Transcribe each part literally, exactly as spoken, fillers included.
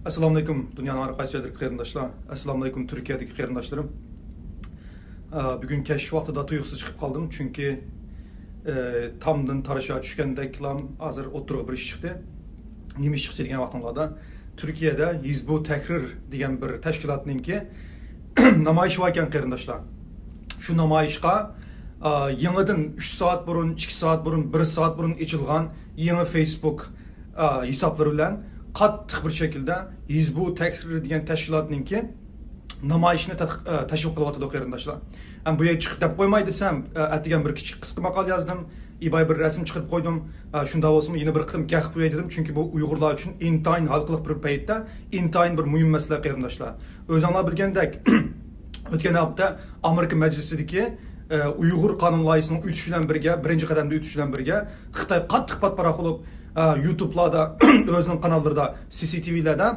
ئەسسالامۇئەلەيكۇم، دۇنيانىڭ ھەر قايسى جايلىرىدىكى قېرىنداشلار. ئەسسالامۇئەلەيكۇم، تۈركىيەدىكى قېرىنداشلىرىم. ئە، بۈگۈن كەچ ۋاقتىدا تۇيۇقسىز چىقىپ قالدىم، چۈنكى، ئە، تامدىن تاراشا چۈشكەندەكلا ھازىر ئوتتۇرىغا بىر ئىش چىقتى. نېمە ئىش چىقتى دېگەن ۋاقتىڭلاردا، تۈركىيەدە ھىزبۇ تەھرىر دېگەن بىر تەشكىلاتنىڭكى نامايىشى بار ئىكەن، قېرىنداشلار. شۇ نامايىشقا، ئا، يېڭىدىن ئۈچ سائەت بۇرۇن، ئىككى سائەت بۇرۇن، بىر سائەت بۇرۇن ئېچىلغان يېڭى فېيسبۇك، ئا، ھېسابلىرى بىلەن قاتتىق بىر شەكىلدە ھىزبۇ تەھرىر دېگەن تەشكىلاتنىڭكى نامايىشىنى تەتقىق-، ئا، تەشۋىق قىلىۋاتىدۇ، قېرىنداشلار. ھەم بۇ يەرگە چىقىپ دەپ قويماي دېسەم، ئا، ئەتىگەن بىر كىچىك قىسقا ماقالە يازدىم. ئىباي بىر رەسىم چىقىرىپ قويدۇم. ئا، شۇنداق بولسىمۇ يەنە بىر قېتىم گەپ قىلىپ قوياي دېدىم، چۈنكى بۇ ئۇيغۇرلار ئۈچۈن ئىنتايىن ھالقىلىق بىر پەيتتە، ئىنتايىن بىر مۇھىم مەسىلە، قېرىنداشلار. ئۆزۈڭلار بىلگەندەك، ئۆتكەن ھەپتە ئامېرىكا مەجلىسىدىكى، ئە، ئۇيغۇر قانۇن لايىھىسىنىڭ ئۆتۈشى بىلەن بىرگە، بىرىنچى قەدەمدە ئۆتۈشى بىلەن بىرگە، خىتاي قاتتىق پاتىپاراق بولۇپ، ئە، يۇتۇبلاردا، ئۆزىنىڭ قاناللىرىدا، سى سى تى ۋىلەردە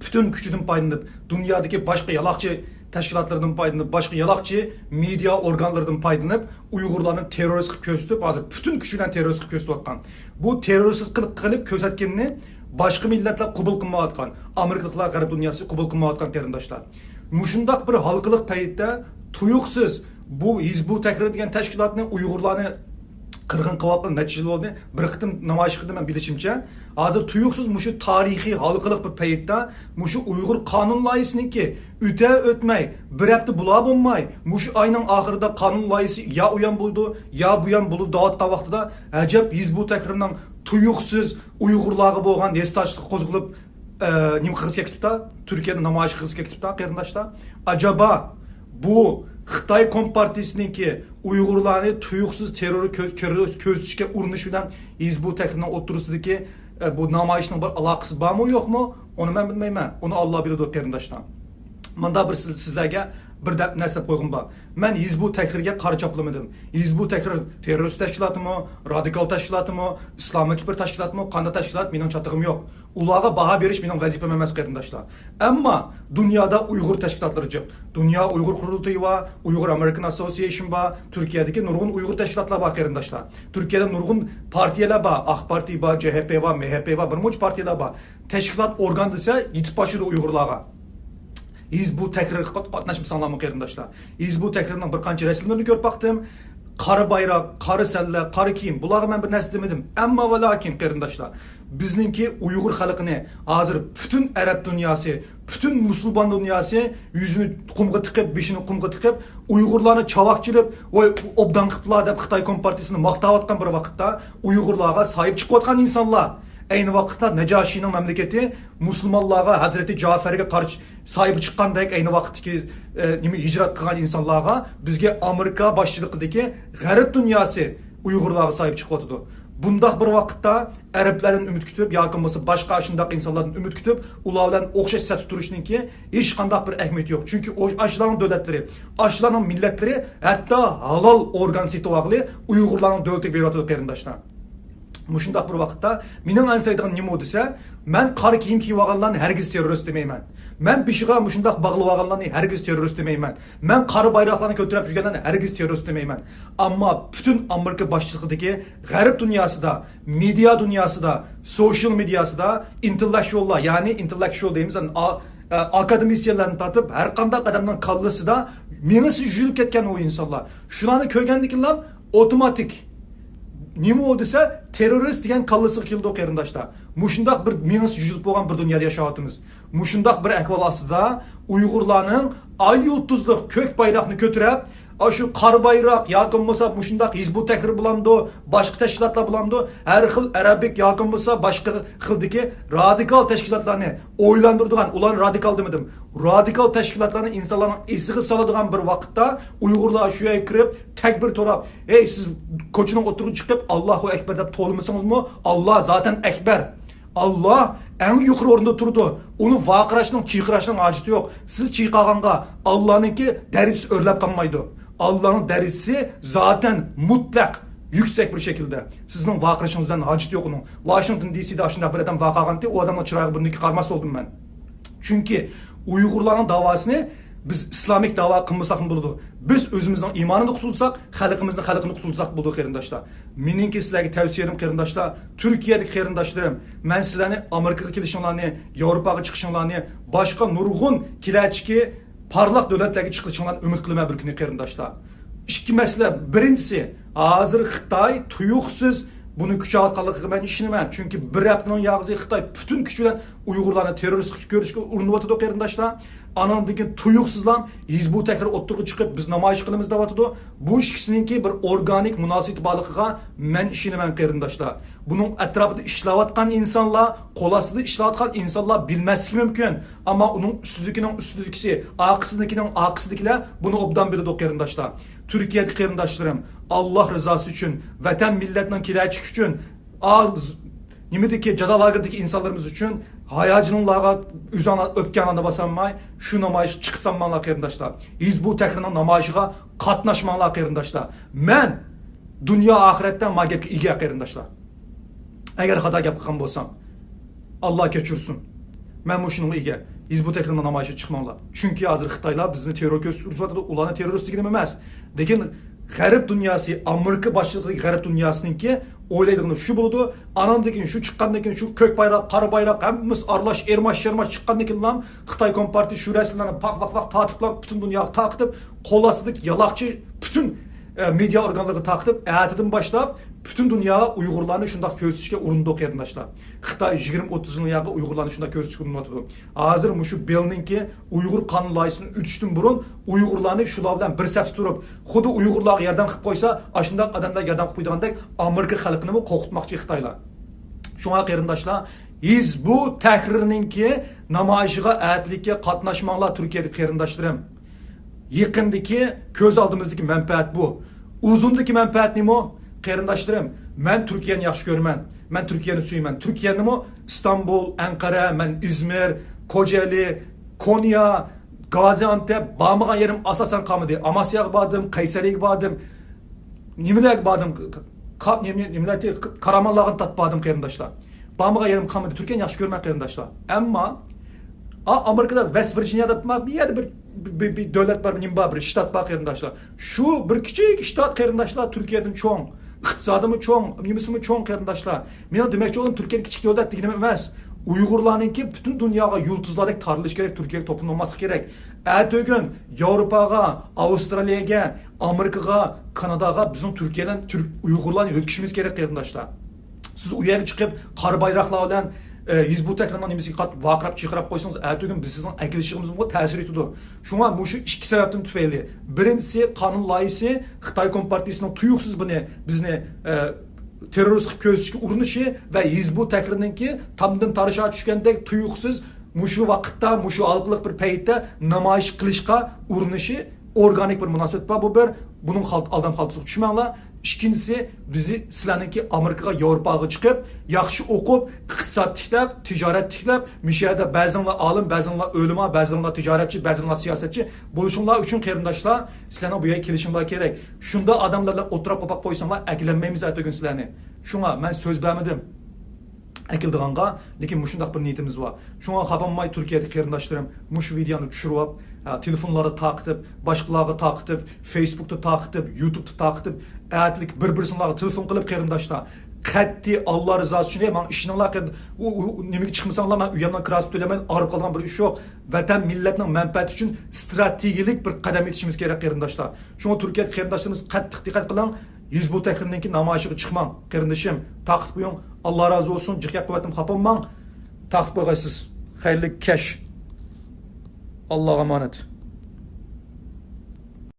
پۈتۈن كۈچىدىن پايدىلىنىپ، دۇنيادىكى باشقا يالاقچى تەشكىلاتلىرىدىن پايدىلىنىپ، باشقا يالاقچى مېدىيا ئورگانلىرىدىن پايدىلىنىپ، ئۇيغۇرلارنى تېررورىست قىلىپ كۆرسىتىپ، ھازىر پۈتۈن كۈچى بىلەن تېررورىست قىلىپ كۆرسىتىۋاتقان. بۇ تېررورىست قىلىپ، قىلىپ كۆرسەتكىنىنى باشقا مىللەتلەر قوبۇل قىلمايۋاتقان، ئامېرىكىلىقلار، غەرب دۇنياسى قوبۇل قىلمايۋاتقان، قېرىنداشلار. مۇشۇنداق بىر ھالقىلىق پەيتتە تۇيۇقسىز بۇ ھىزبۇ تەھرىر دېگەن تەشكىلاتنى، ئۇيغۇرلارنى قىرغىن قىلىۋاتقىلى نەچچە يىل بولدى. بىر قېتىم نامايىش قىلدىم مەن، بىلىشىمچە. ھازىر تۇيۇقسىز مۇشۇ تارىخىي ھالقىلىق بىر پەيتتە مۇشۇ ئۇيغۇر قانۇن لايىھىسىنىڭكى ئۆتە ئۆتمەي، بىر ھەپتە بولا بولماي، مۇشۇ ئاينىڭ ئاخىرىدا قانۇن لايىھىسى يا ئۇيان بولىدۇ، يا بۇيان بولىدۇ دەۋاتقان ۋاقتىدا، ئەجەب ھىزبۇ تەھرىرنىڭ تۇيۇقسىز ئۇيغۇرلارغا بولغان ھېسداشلىقى قوزغىلىپ، ئە، نېمە قىلغۇسى كېلىپ كېتىپتۇ؟ تۈركىيەدە نامايىش قىلغۇسى كېلىپ كېتىپتۇ، قېرىنداشلار. ئاجابا بۇ خىتاي كومپارتىيىسىنىڭكى ئۇيغۇرلارنى تۇيۇقسىز تېررور كۆز-، كۆز-، كۆرسىتىشكە ئۇرۇنۇشى بىلەن ھىزبۇ تەھرىرنىڭ ئوتتۇرىسىدىكى، ئە، بۇ نامايىشنىڭ بىر ئالاقىسى بارمۇ، يوقمۇ؟ ئۇنى مەن بىلمەيمەن. ئۇنى ئاللا بىلىدۇ، قېرىنداشلار. مۇندا بىر سىز-، سىزلەرگە بىر دەپ نەرسە دەپ قويغۇم بار. مەن ھىزبۇ تەھرىرگە قارا چاپلىمىدىم. ھىزبۇ تەھرىر تېررورىست تەشكىلاتىمۇ، رادىكال تەشكىلاتىمۇ، ئىسلامىي بىر تەشكىلاتمۇ، قانداق تەشكىلات، مېنىڭ چاتىقىم يوق. ئۇلارغا باھا بېرىش مېنىڭ ۋەزىپەم ئەمەس، قېرىنداشلار. ئەمما دۇنيادا ئۇيغۇر تەشكىلاتلىرى جىق. دۇنيا ئۇيغۇر قۇرۇلتىيى بار، ئۇيغۇر ئامېرىكان ئاسسوسىيېيشن بار، تۈركىيەدىكى نۇرغۇن ئۇيغۇر تەشكىلاتلار بار، قېرىنداشلار. تۈركىيەدە نۇرغۇن پارتىيەلەر بار، ئاق پارتىيە بار، جې ھې پې بار، مې ھې پې بار، بىر مۇنچە پارتىيەلەر بار. تەشكىلات ئورگان دېسە، يېتىپ باشلىدى ئۇيغۇرلارغا. ھىزبۇ تەھرىرگە قات-، قاتناشمىساڭلارمۇ، قېرىنداشلار؟ ھىزبۇ تەھرىرنىڭ بىر قانچە رەسىملىرىنى كۆرۈپ باقتىم. قارا بايراق، قارا سەنلەر، قارا كىيىم. بۇلارغا مەن بىر نەرسە دېمىدىم. ئەمما ۋە لاكىن، قېرىنداشلار، بىزنىڭكى ئۇيغۇر خەلقىنى ھازىر پۈتۈن ئەرەب دۇنياسى، پۈتۈن مۇسۇلمان دۇنياسى يۈزىنى قۇمغا تىقىپ، بېشىنى قۇمغا تىقىپ، ئۇيغۇرلارنى چاۋاك چېلىپ، ۋاي، ئوبدان قىپلا دەپ خىتاي كومپارتىيىسىنى ماختاۋاتقان بىر ۋاقىتتا، ئۇيغۇرلارغا ساھىب چىقىۋاتقان ئىنسانلار. ئەينى ۋاقىتتا نەجاشىنىڭ مەملىكىتى مۇسۇلمانلارغا، ھەزرىتى جەفەرگە قارشى ساھىب چىققاندەك، ئەينى ۋاقىتتىكى، ئە، نېمە، ھىجرەت قىلغان ئىنسانلارغا، بىزگە ئامېرىكا باشچىلىقىدىكى غەرب دۇنياسى ئۇيغۇرلارغا ساھىب چىقىۋاتىدۇ. بۇنداق بىر ۋاقىتتا ئەرەبلەردىن ئۈمىد كۈتۈپ ياكى بولمىسا باشقا ئاشۇنداق ئىنسانلاردىن ئۈمىد كۈتۈپ، ئۇلار بىلەن ئوخشاش سەپتە تۇرۇشنىڭكى ھېچقانداق بىر ئەھمىيىتى يوق. چۈنكى ئاشۇلارنىڭ دۆلەتلىرى، ئاشۇلارنىڭ مىللەتلىرى ھەتتا ھالال ئورگان سېتىۋالغىلى ئۇيغۇرلارنىڭ دۆلىتىگە بېرىۋاتىدۇ، قېرىنداشلار. مۇشۇنداق بىر ۋاقىتتا مېنىڭ ئەنسىرەيدىغىنىم نېمە دېسە، مەن قارا كىيىم كىيىۋالغانلارنى ھەرگىز تېررورىست دېمەيمەن. مەن بېشىغا مۇشۇنداق باغلىۋالغانلارنى ھەرگىز تېررورىست دېمەيمەن. مەن قارا بايراقلارنى كۆتۈرۈپ يۈرگەنلەرنى ھەرگىز تېررورىست دېمەيمەن. ئەمما پۈتۈن ئامېرىكا باشچىلىقىدىكى غەرب دۇنياسىدا، مېدىيا دۇنياسىدا، سوشىيال مېدىياسىدا ئىنتېللېكچۇئاللار، يەنى ئىنتېللېكچۇئال دەيمىز، ئا-، ئا-، ئاكادېمىسىيەنلەردىن تارتىپ ھەر قانداق ئادەمنىڭ كاللىسىدا مېڭىسى يۈزۈلۈپ كەتكەن ئۇ ئىنسانلار. شۇلارنى كۆرگەندىكىنلا ئوتوماتىك نېمە ئۇ دېسە، تېررورىست دېگەن كاللىسىغا كېلىدۇ، قېرىنداشلار. مۇشۇنداق بىر مېڭىسى يۈزۈلۈپ بولغان بىر دۇنيادا ياشاۋاتىمىز. مۇشۇنداق بىر ئەھۋال ئاستىدا ئۇيغۇرلارنىڭ ئاي يۇلتۇزلۇق كۆك بايراقنى كۆتۈرۈپ، ئاشۇ قارا بايراق ياكى بولمىسا مۇشۇنداق ھىزبۇت تەھرىر بولامدۇ، باشقا تەشكىلاتلار بولامدۇ، ھەر خىل ئەرەبىك ياكى بولمىسا باشقا خىلدىكى رادىكال تەشكىلاتلارنى ئويلاندۇرىدىغان، ئۇلارنى رادىكال دېمىدىم، رادىكال تەشكىلاتلارنى ئىنسانلارنىڭ ئېسىگە سالىدىغان بىر ۋاقىتتا ئۇيغۇرلار شۇ يەرگە كىرىپ تەكبىر توراپ، ھەي، سىز كوچىنىڭ ئوتتۇرىغا چىقىپ، «ئاللاھۇ ئەكبەر» دەپ توۋلىمىسىڭىزمۇ، ئاللا زاتەن ئەكبەر. ئاللا ئەڭ يۇقىرى ئورۇندا تۇرىدۇ. ئۇنى ۋارقىراشنىڭ، چىرقىراشنىڭ ھاجىتى يوق. سىز چىرقىغانغا ئاللانىڭكى دەرىجىسى ئۆرلەپ قالمايدۇ. ئاللانىڭ دەرىجىسى زاتەن مۇتلەق يۈكسەك بىر شەكىلدە. سىزنىڭ ۋارقىرىشىڭىزدىن ھاجىتى يوق ئۇنىڭ. ۋاشىنگتون دى سىدا ئاشۇنداق بىر ئادەم ۋارقىرىغانتى، ئۇ ئادەمنىڭ چىرايىغا بۇرنىكى قارىماس بولدۇم مەن. چۈنكى ئۇيغۇرلارنىڭ داۋاسىنى بىز ئىسلامىك داۋا قىلمىساقمۇ بولىدۇ. بىز ئۆزىمىزنىڭ ئىمانىنى قۇتۇلساق، خەلقىمىزنىڭ خەلقىنى قۇتۇلساق بولىدۇ، قېرىنداشلار. مېنىڭكى سىلەرگە تەۋسىيەم، قېرىنداشلار، تۈركىيەدىكى قېرىنداشلىرىم، مەن سىلەرنى ئامېرىكىغا كېلىشىڭلارنى، ياۋروپاغا چىقىشىڭلارنى، باشقا نۇرغۇن كېلەچىكى پارلاق دۆلەتلەرگە چىقىشىڭلارنى ئۈمىد قىلىمەن بىر كۈنى، قېرىنداشلار. ئىككى مەسىلە. بىرىنچىسى، ھازىر خىتاي تۇيۇقسىز بۇنى كۈچەۋاتقانلىقىغا مەن ئىشىنىمەن. چۈنكى بىر ھەپتىنىڭ ياغىسى خىتاي پۈتۈن كۈچى بىلەن ئۇيغۇرلارنى تېررورىست قىلىپ كۆرۈشكە ئۇرۇنۇۋاتىدۇ، قېرىنداشلار. ئانىڭدىن كېيىن تۇيۇقسىزلا ھىزبۇ تەھرىر ئوتتۇرىغا چىقىپ، بىز نامايىش قىلىمىز دەۋاتىدۇ. بۇ ئىككىسىنىڭكى بىر ئورگانىك مۇناسىۋىتى بارلىقىغا مەن ئىشىنىمەن، قېرىنداشلار. بۇنىڭ ئەتراپىدا ئىشلەۋاتقان ئىنسانلار، قول ئاستىدا ئىشلەۋاتقان ئىنسانلار بىلمەسلىكى مۇمكىن. ئەمما ئۇنىڭ ئۈستىدىكىنىڭ ئۈستىدىكىسى، ئارقىسىدىكىنىڭ ئارقىسىدىكىلەر بۇنى ئوبدان بىلىدۇ، قېرىنداشلار. تۈركىيەدىكى قېرىنداشلىرىم، ئاللا رىزاسى ئۈچۈن، ۋەتەن مىللەتنىڭ كېلەچىكى ئۈچۈن، ئا-، ز-، نېمىدىكى جازا لاگېرىدىكى ئىنسانلىرىمىز ئۈچۈن ھاياجىنىڭلارغا ئۆزۈڭلار ئۆپكەڭلارنى باسالماي، شۇ نامايىشقا چىقىپ سالماڭلار، قېرىنداشلار. ھىزبۇ تەھرىرنىڭ نامايىشىغا قاتناشماڭلار، قېرىنداشلار. مەن دۇنيا ئاخىرەتتە ما گەپكە ئىگە، قېرىنداشلار. ئەگەر خاتا گەپ قىلغان بولسام، ئاللا كەچۈرسۇن. مەن مۇشۇنىڭغا ئىگە. ھىزبۇ تەھرىرنىڭ نامايىشىغا چىقماڭلار. چۈنكى ھازىر خىتايلار بىزنى تېررور كۆرسىتىۋاتىدۇ، ئۇلارنى تېررورىست دېگىنىم ئەمەس. لېكىن غەرب دۇنياسى، ئامېرىكا باشچىلىقىدىكى غەرب دۇنياسىنىڭكى ئويلايدىغىنى شۇ بولىدۇ. ئاناندىن كېيىن شۇ چىققاندىن كېيىن شۇ كۆك بايراق، قارا بايراق، ھەممىسى ئارىلاش، ئېرماش، شېرماش چىققاندىن كېيىنلا خىتاي كومپارتىيە شۇراسىلارنى پاق، پاق، پاق تارتىپلا پۈتۈن دۇنياغا تارقىتىپ، قول ئاستىدىكى يالاقچى پۈتۈن، ئە، مېدىيا ئورگانلىرىغا تارقىتىپ، ئەتىدىن باشلاپ پۈتۈن دۇنياغا ئۇيغۇرلارنى شۇنداق كۆرسىتىشكە ئۇرۇنىدۇ، قېرىنداشلار. خىتاي يىگىرمە ئوتتۇز يىلنىڭ ياقى ئۇيغۇرلارنى شۇنداق كۆرسىتىشكە ئۇرۇنۇۋاتىدۇ. ھازىر مۇشۇ بىلنىڭكى ئۇيغۇر قانۇن لايىھىسىنى ئۆتۈشتىن بۇرۇن ئۇيغۇرلارنى شۇلار بىلەن بىر سەپتە تۇرۇپ، خۇددى ئۇيغۇرلارغا ياردەم قىلىپ قويسا، ئاشۇنداق ئادەملەرگە ياردەم قىلىپ قويىدىغاندەك ئامېرىكا خەلقىنىمۇ قورقۇتماقچى خىتايلار. شۇڭا قېرىنداشلار، ھىزبۇ تەھرىرنىڭكى نامايىشىغا ئەتىلىككە قاتناشماڭلار، تۈركىيەدىكى قېرىنداشلىرىم. يېقىندىكى كۆز ئالدىمىزدىكى مەنپەئەت بۇ. ئۇزۇندىكى مەنپەئەت نېمە؟ قېرىنداشلىرىم، مەن تۈركىيەنى ياخشى كۆرىمەن. مەن تۈركىيەنى سۆيىمەن. تۈركىيەنىمۇ ئىستانبۇل، ئەنقەرە، مەن ئىزمىر، كوجېلى، كونيا، گازىئانتەپ، بارمىغان يېرىم ئاساسەن قالمىدى. ئاماسياغا باردىم، قەيسەرىگە باردىم. نېمىلەرگە باردىم؟ قا-، نېمە-، نېمىلەر، كارامانلارغا تارتىپ باردىم، قېرىنداشلار. بارمىغان يېرىم قالمىدى. تۈركىيەنى ياخشى كۆرىمەن، قېرىنداشلار. ئەمما، ئا، ئامېرىكىدا ۋېست ۋىرجىنىيادا بىر يەردە بىر، بىر، بىر دۆلەت بار، نېمە بار، بىر شتات بار، قېرىنداشلار. شۇ بىر كىچىك شتات، قېرىنداشلار، تۈركىيەدىن چوڭ. ئىقتىسادىمۇ چوڭ، نېمىسىمۇ چوڭ، قېرىنداشلار. مېنىڭ دېمەكچى بولغىنىم، تۈركىيە كىچىك دۆلەت دېگىنىم ئەمەس. ئۇيغۇرلارنىڭكى پۈتۈن دۇنياغا يۇلتۇزلاردەك تارىلىشى كېرەك، تۈركىيەگە توپلىنىپ بولماسلىقى كېرەك. ئەتىگۈن ياۋروپاغا، ئاۋسترالىيەگە، ئامېرىكىغا، كاناداغا بىزنىڭ تۈركىيەلەر، تۈرك، ئۇيغۇرلارنى يۆتكىشىمىز كېرەك، قېرىنداشلار. سىز ئۇ يەرگە چىقىپ، قارا بايراقلار بىلەن، ئە، ھىزبۇت تەھرىرنىڭ نېمىسىگە قات-، ۋارقىراپ چىرقىراپ قويسىڭىز، ئەتىگۈن بىز سىزنىڭ ئەكېلىشىڭىزغا تەسىر يېتىدۇ. شۇڭا مۇشۇ ئىككى سەۋەبتىن تۈپەيلى، بىرىنچىسى، قانۇن لايىھىسى خىتاي كومپارتىيىسىنىڭ تۇيۇقسىز بۇنى، بىزنى، ئە، تېررورىست قىلىپ كۆرسىتىشكە ئۇرۇنۇشى ۋە ھىزبۇت تەھرىرنىڭكى تامدىن تارشا چۈشكەندەك تۇيۇقسىز مۇشۇ ۋاقىتتا، مۇشۇ ھالقىلىق بىر پەيتتە نامايىش قىلىشقا ئۇرۇنۇشى ئورگانىك بىر مۇناسىۋەت بار. بۇ بىر، بۇنىڭ خال-، ئالدام خالتىسىغا چۈشمەڭلار. ئىككىنچىسى، بىزى سىلەرنىڭكى ئامېرىكىغا، ياۋروپاغا چىقىپ، ياخشى ئوقۇپ، ئىقتىساد تىكلەپ، تىجارەت تىكلەپ، مۇشۇ يەردە بەزىڭلار ئالىم، بەزىڭلار ئۆلىما، بەزىڭلار تىجارەتچى، بەزىڭلار سىياسەتچى بولۇشۇڭلار ئۈچۈن، قېرىنداشلار، سىلەرنىڭ بۇ يەرگە كېلىشىڭلار كېرەك. شۇنداق ئادەملەر بىلەن ئولتۇراپ قوپاپ قويساڭلار، ئەكېلەلمەيمىز ئەتىگۈن سىلەرنى. شۇڭا مەن سۆز بەرمىدىم ئەكېلىدىغانغا، لېكىن مۇشۇنداق بىر نىيىتىمىز بار. شۇڭا خاپا بولماي، تۈركىيەدىكى قېرىنداشلىرىم، مۇشۇ ۋىدېئونى چۈشۈرۈۋاپ، ھە، تېلېفونلاردا تارقىتىپ، باشقىلارغا تارقىتىپ، فېيسبۇكتا تارقىتىپ، يۇتۇبتا تارقىتىپ، ئەتىلىك بىر-بىرسىڭلارغا تېلېفون قىلىپ، قېرىنداشلار، قەتئىي ئاللا رىزاسى ئۈچۈن، ھەي، ماڭا ئىشىنىڭلار، قېرىنداش، ئۇ، ئۇ، نېمىگە چىقمىساڭلار، مەن ئۆيۈمنىڭ كىراسىنى تۆلەيمەن، ئاغرىپ قالىدىغان بىر ئىش يوق. ۋەتەن مىللەتنىڭ مەنپەئەتى ئۈچۈن ئىستراتېگىيەلىك بىر قەدەم ئېتىشىمىز كېرەك، قېرىنداشلار. شۇڭا تۈركىيەدىكى قېرىنداشلىرىمىز قەتتىق دىققەت قىلىڭ. ھىزبۇت تەھرىرنىڭكى نامايىشىغا چىقماڭ، قېرىندىشىم. تارقىتىپ قويۇڭ. ئاللا رازى بولسۇن. جىق گەپ قىلىۋەتتىم، خاپا بولماڭ. تارقىتىپ قويغايسىز. خەيرلىك كەچ. ئاللاغا ئامانەت.